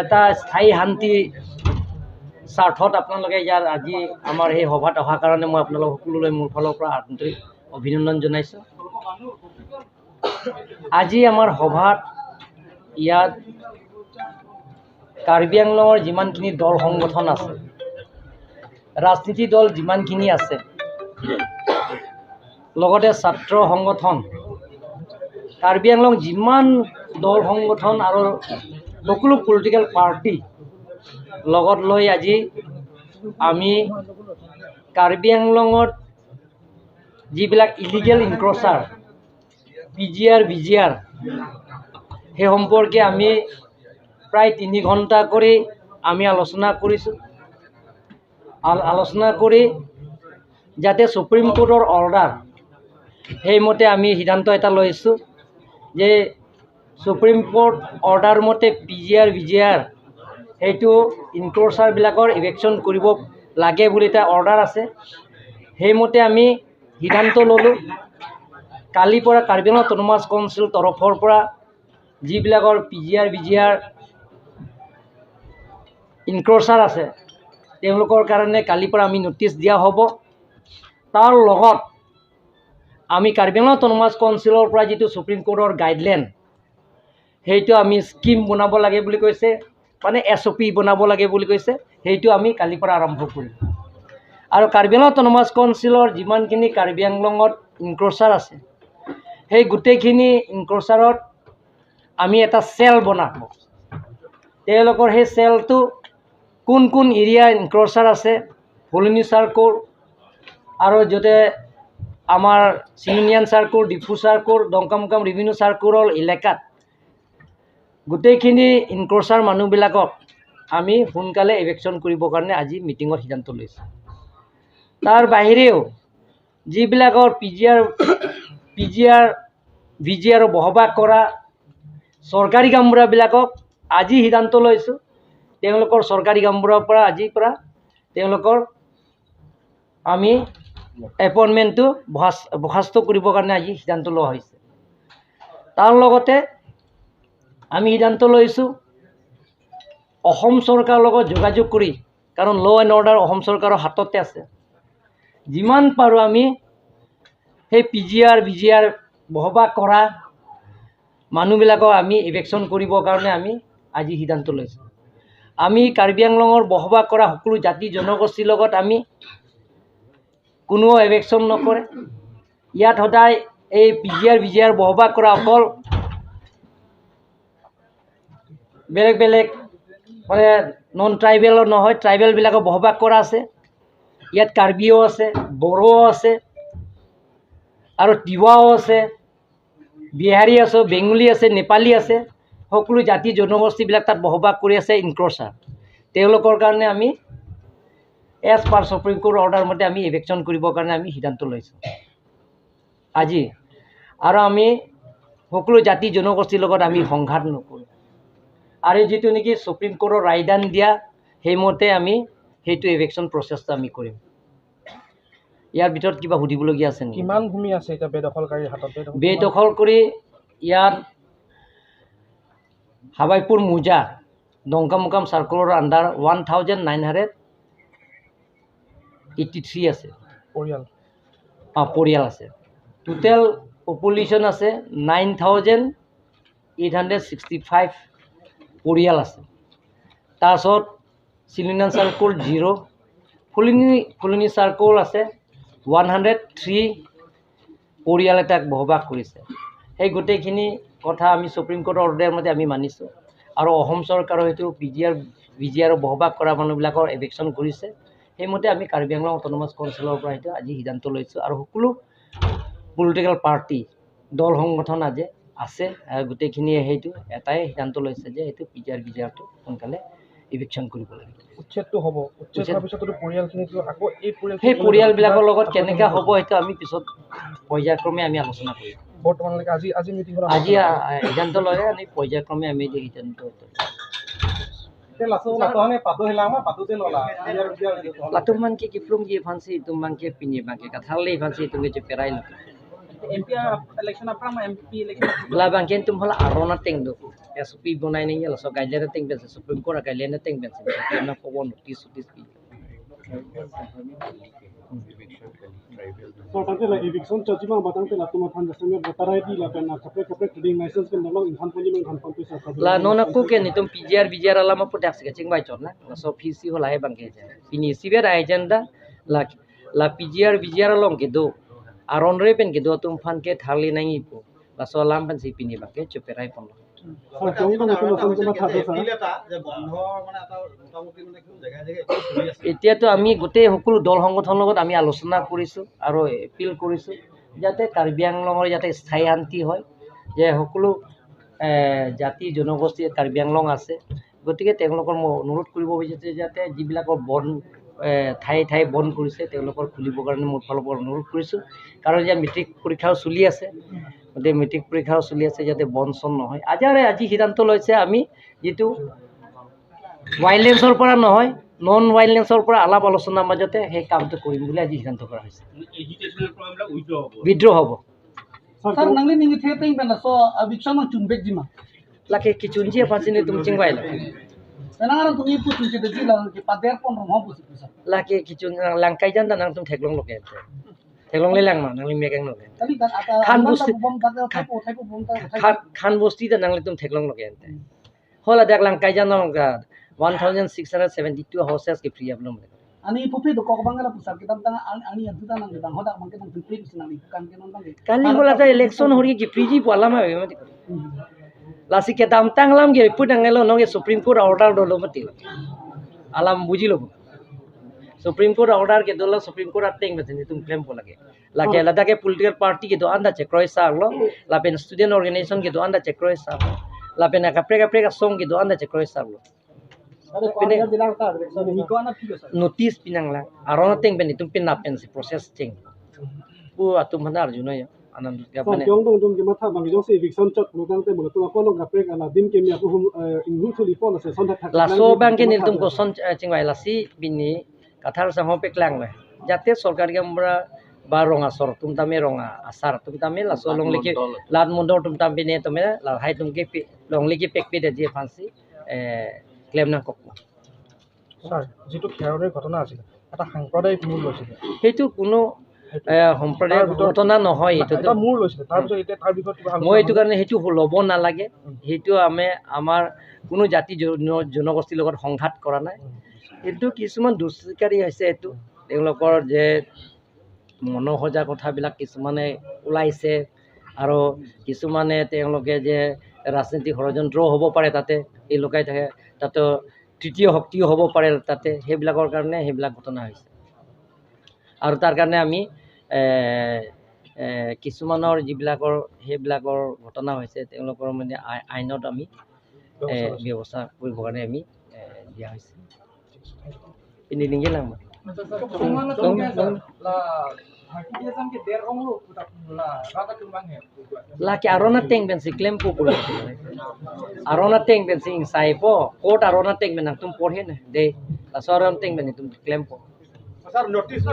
এটা স্থায়ী শান্তি স্বাৰ্থত আপোনালোকে ইয়াত আজি আমাৰ সেই সভাত অহাৰ কাৰণে মই আপোনালোক সকলোলৈ মোৰ ফালৰ পৰা আন্তৰিক অভিনন্দন জনাইছোঁ। আজি আমাৰ সভাত ইয়াত কাৰ্বি আংলঙৰ যিমানখিনি দল সংগঠন আছে, ৰাজনীতি দল যিমানখিনি আছে, লগতে ছাত্ৰ সংগঠন, কাৰ্বি আংলং যিমান দল সংগঠন আৰু সকলো পলিটিকেল পাৰ্টি লগত লৈ আজি আমি কাৰ্বি আংলঙত যিবিলাক illegal encroacher PGR BGR সেই সম্পৰ্কে আমি প্ৰায় 3 ঘণ্টা কৰি আমি আলোচনা কৰিছোঁ। আলোচনা কৰি যাতে সুপ্ৰিম কোৰ্টৰ অৰ্ডাৰ সেইমতে আমি সিদ্ধান্ত এটা লৈছোঁ যে সুপ্ৰিম কোৰ্ট অৰ্ডাৰ মতে PGR BGR সেইটো ইনক্ৰ'চাৰবিলাকৰ ইভেকশ্যন কৰিব লাগে বুলি এটা অৰ্ডাৰ আছে, সেইমতে আমি সিদ্ধান্ত ল'লোঁ। কালিৰ পৰা কাৰ্বি আংলং অট'নমাছ কাউন্সিল তৰফৰ পৰা যিবিলাকৰ PGR BGR ইনক্ৰ'চাৰ আছে তেওঁলোকৰ কাৰণে কালিৰ পৰা আমি ন'টিছ দিয়া হ'ব। তাৰ লগত আমি কাৰ্বি আংলং অট'নমাছ কাউন্সিলৰ পৰা যিটো সুপ্ৰিম কোৰ্টৰ গাইডলাইন সেইটো আমি স্কীম বনাব লাগে বুলি কৈছে, মানে SOP বনাব লাগে বুলি কৈছে, সেইটো আমি কালিৰ পৰা আৰম্ভ কৰিম। আৰু কাৰ্বি আংলং অট'নমাছ কাউন্সিলৰ যিমানখিনি কাৰ্বি আংলঙত ইনক্ৰ'চাৰ আছে সেই গোটেইখিনি ইনক্ৰ'চাৰত আমি এটা চেল বনাম। তেওঁলোকৰ সেই চেলটো কোন কোন এৰিয়া ইনক্ৰ'চাৰ আছে, ফুলনি চাৰ্কল আৰু য'তে আমাৰ চিনিয়ন চাৰ্কল, ডিফু চাৰ্কল, ডংকামুকাম ৰেভিনিউ চাৰ্কলৰ এলেকাত গোটেইখিনি ইনক্ৰ'চাৰ মানুহবিলাকক আমি সোনকালে ইভেকশ্যন কৰিবৰ কাৰণে আজি মিটিঙত সিদ্ধান্ত লৈছোঁ। তাৰ বাহিৰেও যিবিলাকৰ PGR BGR বসবাস কৰা চৰকাৰী গামবুঢ়াবিলাকক আজি সিদ্ধান্ত লৈছোঁ, তেওঁলোকৰ চৰকাৰী গামবুঢ়াৰ পৰা আজিৰ পৰা তেওঁলোকৰ আমি এপইণ্টমেণ্টটো বৰ্খাস্ত কৰিবৰ কাৰণে আজি সিদ্ধান্ত লোৱা হৈছে। তাৰ লগতে আমি সিদ্ধান্ত লৈছোঁ অসম চৰকাৰৰ লগত যোগাযোগ কৰি, কাৰণ ল' এণ্ড অৰ্ডাৰ অসম চৰকাৰৰ হাততে আছে, যিমান পাৰোঁ আমি সেই PGR BGR বসবাস কৰা মানুহবিলাকক আমি ইভেকশ্যন কৰিবৰ কাৰণে আমি আজি সিদ্ধান্ত লৈছোঁ। আমি কাৰ্বি আংলঙৰ বসবাস কৰা সকলো জাতি জনগোষ্ঠীৰ লগত আমি কোনো এভেকশ্যন নকৰে। ইয়াত সদায় এই PGR BGR বসবাস কৰা অকল বেলেগ বেলেগ মানে নন ট্ৰাইবেলৰ নহয়, ট্ৰাইবেলবিলাকৰ বসবাস কৰা আছে। ইয়াত কাৰ্বিও আছে, বড়োও আছে আৰু তিৱাও আছে, বিহাৰী আছে, বেংগলী আছে, নেপালী আছে, সকলো জাতি জনগোষ্ঠীবিলাক তাত বসবাস কৰি আছে ইনক্ৰ'চাৰ। তেওঁলোকৰ কাৰণে আমি as per supreme court order মতে আমি ইভেকশ্যন কৰিবৰ কাৰণে আমি সিদ্ধান্ত লৈছোঁ আজি। আৰু আমি সকলো জাতি জনগোষ্ঠীৰ লগত আমি সংঘাত নকৰোঁ আৰু যিটো নেকি সুপ্ৰিম কোৰ্টৰ ৰায়দান দিয়া সেইমতে আমি সেইটো ইভেকশ্যন প্ৰচেছটো আমি কৰিম। ইয়াৰ ভিতৰত কিবা সুধিবলগীয়া আছে নেকি? কিমান ভূমি আছে এতিয়া বেদখলকাৰীৰ হাতত? বেদখল কৰি ইয়াত হাবাইপুৰ মোজা ডংকামুকাম চাৰ্কলৰ আণ্ডাৰ 1983 আছে পৰিয়াল। অঁ, পৰিয়াল আছে। টোটেল পপুলেশ্যন আছে 9865 পৰিয়াল আছে। তাৰপাছত চিলিনান চাৰ্কল 0, ফুলনি চাৰ্কল আছে 103 পৰিয়াল এটাক বসবাস কৰিছে। সেই গোটেইখিনি কথা আমি সুপ্ৰিম কোৰ্টৰ অৰ্ডাৰ মতে আমি মানিছোঁ আৰু অসম চৰকাৰৰ সেইটো PGR BGR বসবাস কৰা মানুহবিলাকৰ এভিকশ্যন কৰিছে, সেইমতে আমি কাৰ্বি আংলং অট'নমাছ কাউন্সিলৰ পৰা সেইটো আজি সিদ্ধান্ত লৈছোঁ। আৰু সকলো পলিটিকেল পাৰ্টি দল সংগঠন আজি আছে গোটেইখিনিয়ে সেইটো এটাই সিদ্ধান্ত লৈছে যে সেইটো PGR BGRটো সোনকালে ইভিকশ্যন কৰিব লাগে। উচ্ছেদটো হ'ব, উচ্ছেদ হোৱাৰ পিছতো পৰিয়ালখিনিতো আকৌ এই পৰিয়াল সেই পৰিয়ালবিলাকৰ লগত কেনেকৈ হ'ব সেইটো আমি পিছত পৰ্যায়ক্ৰমে আমি আলোচনা কৰিম। বৰ্তমানলৈকে আজি আজি মিটিংখন আজি সিদ্ধান্ত ল'লে আমি পৰ্যায়ক্ৰমে আমি সিদ্ধান্ত Latu ki plung ki fancy tum ke pini bangke kathali fancy tum ke perai lo MP election apra ma MP election la bangke tum hola arona tengdo SOP বনাই নি লাছো গাইডলাইন টেং বেছে সুপ্রিম কোর্ট গাইডলাইন টেং বেছে claim না কব notice চুটিস পি la nona ku ke nitum PGR BGR alama pu tax ke ching bai chot na la so PC hola he bangke je pini sibet agenda la la PGR BGR along ke do aron re pen ke do tum phan ke thali nai pu la so lam pan si pini bangke chuperai pon এতিয়াতো আমি গোটেই সকলো দল সংগঠনৰ লগত আমি আলোচনা কৰিছোঁ আৰু এপিল কৰিছোঁ যাতে কাৰ্বি আংলঙৰ যাতে স্থায়ী শান্তি হয়, যে সকলো জাতি জনগোষ্ঠী কাৰ্বি আংলং আছে, গতিকে তেওঁলোকৰ মই অনুৰোধ কৰিব বিচাৰিছোঁ যাতে যিবিলাকৰ বন ঠায়ে ঠায়ে বন্ধ কৰিছে তেওঁলোকৰ খুলিবৰ কাৰণে মোৰ ফালৰ পৰা অনুৰোধ কৰিছোঁ। কাৰণ এতিয়া মেট্ৰিক পৰীক্ষাও চলি আছে, গতিকে মেট্ৰিক পৰীক্ষাও চলি আছে যাতে বন্ধ চন নহয়। আজি আৰু আজি সিদ্ধান্ত লৈছে আমি যিটো ভাইলেঞ্চৰ পৰা নহয় নন ভাইলেঞ্চৰ পৰা আলাপ আলোচনাৰ মাজতে সেই কামটো কৰিম বুলি আজি সিদ্ধান্ত কৰা হৈছে। বিদ্ৰোহ হ'ব লাগে কি চুনজিয়ে ফাঁচি তুমি চিংবাই laki kichun langkai jan nang tum theklong loke theklong le lang ma nang lim mekang loke khan bosti khan bosti da nang le tum theklong loke hola dak langkai jan nang ka 1672 houses ke free aplom ani pupi do kok bangala pusar ke tang ani aduta nang dang hoda mangke nang free nang kan ke nang kali hola ta election hori ki free ji pola ma mati lasi ke dam tang lam ge put angelo no ge supreme court order dolo mati alam buji lobo supreme court order ke dolo supreme court ateng betini tum claim ko lage lage alada ke political party ke do anda che kroi sa lo la pen student organization ke do anda che kroi sa la pen ka prega prega song ke do anda che kroi sa lo notice pinang la arona teng ben tum pin na pen si process cheng pu atum hana arjuna ya anand মানে laso bank niltum koson chingwai lasi bini kathar samho peklang le যাতে সরকারকে আমরা বা রঙা সর তুম তামে রঙা আসার তুম তামে লাসো লংলিকি লাত মন্দর তুম তাম বিনে তুমি হাই তুমকে লংলিকি পেক পি দিয়ে ফাঁসি ক্লেম না কক। স্যাৰ যিটো খেৰণিৰ ঘটনা আছিল এটা সাম্প্ৰদায়িক মূল লৈছিলে, সেইটো কোনো সম্প্ৰদায়ৰ ঘটনা নহয়, এইটো মূল লৈছিলে। তাৰপিছত এতিয়া তাৰ বিষয়ত মই এইটো কাৰণে সেইটো ল'ব নালাগে, সেইটো আমি আমাৰ কোনো জাতি জনগোষ্ঠীৰ লগত সংঘাত কৰা নাই, কিন্তু কিছুমান দুষ্কৃতিকাৰী হৈছে এইটো তেওঁলোকৰ যে মনসজা কথাবিলাক কিছুমানে ওলাইছে আৰু কিছুমানে তেওঁলোকে যে ৰাজনীতিক ষড়যন্ত্ৰও হ'ব পাৰে তাতে এই লুকাই থাকে, তাতে তৃতীয় শক্তিও হ'ব পাৰে তাতে, সেইবিলাকৰ কাৰণে সেইবিলাক ঘটনা হৈছে। আৰু তাৰ কাৰণে আমি কিছুমানৰ যিবিলাকৰ সেইবিলাকৰ ঘটনা হৈছে তেওঁলোকৰ মানে আইনত আমি ব্যৱস্থা কৰিবৰ কাৰণে আমি দিয়া হৈছে। Laki arona teng ben si claim po pulo arona teng ben si insai po court arona teng ben tum porhe ne de la soram teng ben tum claim po sir notice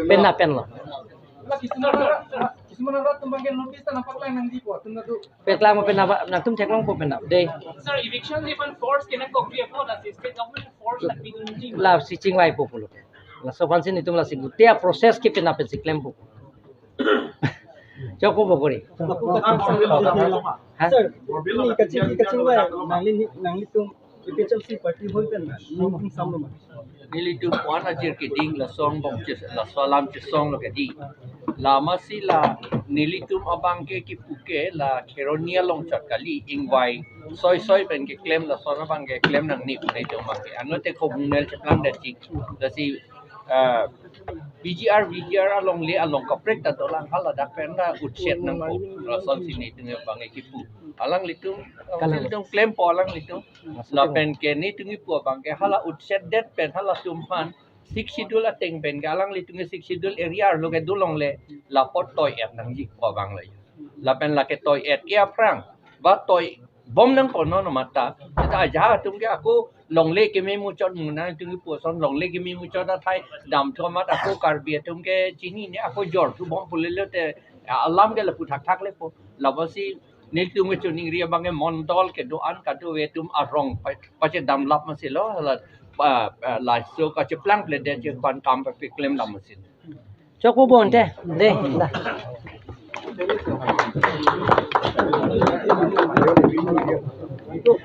pen na pen la petlang mo pen na tum theklong po pen na de sir eviction even force kena kokri po la state government force la pinji la si chingwai po pulo la sofansi ni tum la si gutia process ki pen na pen si claim po চকু Bokori nili tu puan ajir ke ding la song bong che la salam che song lo ke di la masi la nili tum abang ke ki puke la kheronia long chakali ingwai soi soi pen ke claim la song abang ke claim nang ni nei to ma ke ano te khobunel chaklam da chi da si BGR VGR along le along kaprek ta dolang hala dak pen da utset nang ko la son sini tu bang ke pu alang litum litum claim po alang litum la pen ke ni tungi pu bang ke hala utset det pen hala tumhan six schedule ateng pen ke alang litung six schedule area lo ke dulong le la pot toy et nang ji po bang le la pen la ke toy et ke aprang ba toy bom nang ko no no mata ta ja tum ke aku long le ke me mu chot mu na tum ke pu son long le ke me mu chot thai dam tho mat aku karbi tum ke chini ne aku jor tu bom pule le te alam ke la pu thak thak le po la ba si Niltung chu ning ria bang mondol ke doan ka tu wetum arong pa che dam lap ma silo la la so ka che plang ple de che kwan kam pa pi klem lam sin Chok po bonte de da.